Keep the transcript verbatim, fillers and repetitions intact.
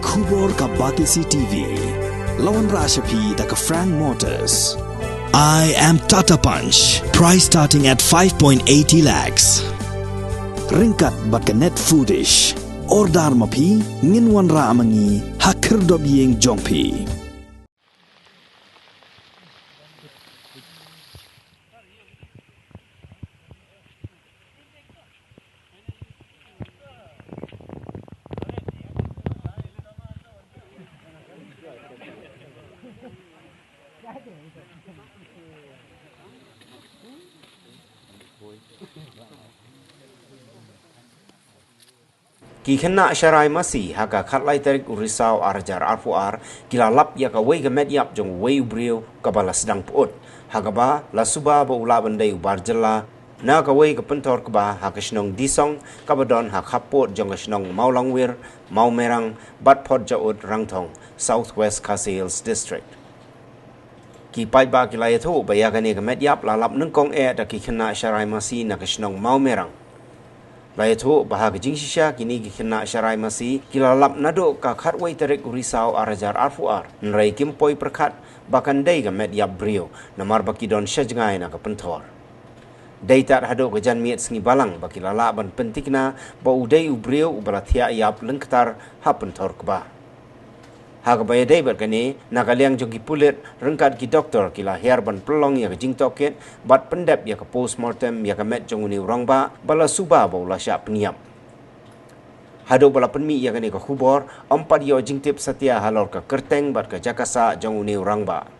Khubor ka Batesi T V. La wanrah sha phi da ka Frank Motors. I am Tata Punch. Price starting at five point eighty lakhs. Ryngkat bad ka Net Foodish. Order ma phi, ngin wanrah ma ngi ha khyrdop ïing jong phi. Ki khynnah sharai masi ha ka khatlai tarik u Risaw ar hajar arphew ar ki la lap ïa kawei ka met ïap jong uwei u briew kaba la sdang pyut, ha kaba la suba ba u lah ban dei u bar jylla na kawei ka pynthor kba ha ka shnong Disong kaba don ha khappud jong ka shnong Mawlangwir, Mawmerang bad Photjaud Rangthong, South West Khasi Hills District. Ki paidbah ki la ïathuh ba ïa kane ka met ïap la lap nyngkong eh da ki khynnah sharai masi na ka shnong Mawmerang. La ïathuh ba ha ka jingshisha kine ki khynnah sharai masi ki la lap naduh ka khatwei tarik u Risaw ar hajar arphew ar, hynrei kim poi pyrkhat ba kan dei ka met ïap briew, namar ba ki don sha jngai na ka pynthor. Dei tad haduh ka janmiet sngi Balang ba ki la lah ban pynthikna ba u dei u briew uba la thiah ïap lyngktar ha pynthor kba. Ha kaba ïadei bad kane, na ka liang jong ki pulit ryngkat ki doktor ki la hiar ban pynlong ïa ka jingtohkit bad pyndep ïa ka postmortem ïa ka met jong une u rangbah ba la suba ba u la shah pynïap. Haduh ba la pynmih ïa kane ka khubor, ym pat ïoh jingtip satia halor ka kyrteng bad ka jaka sah jong une u rangbah.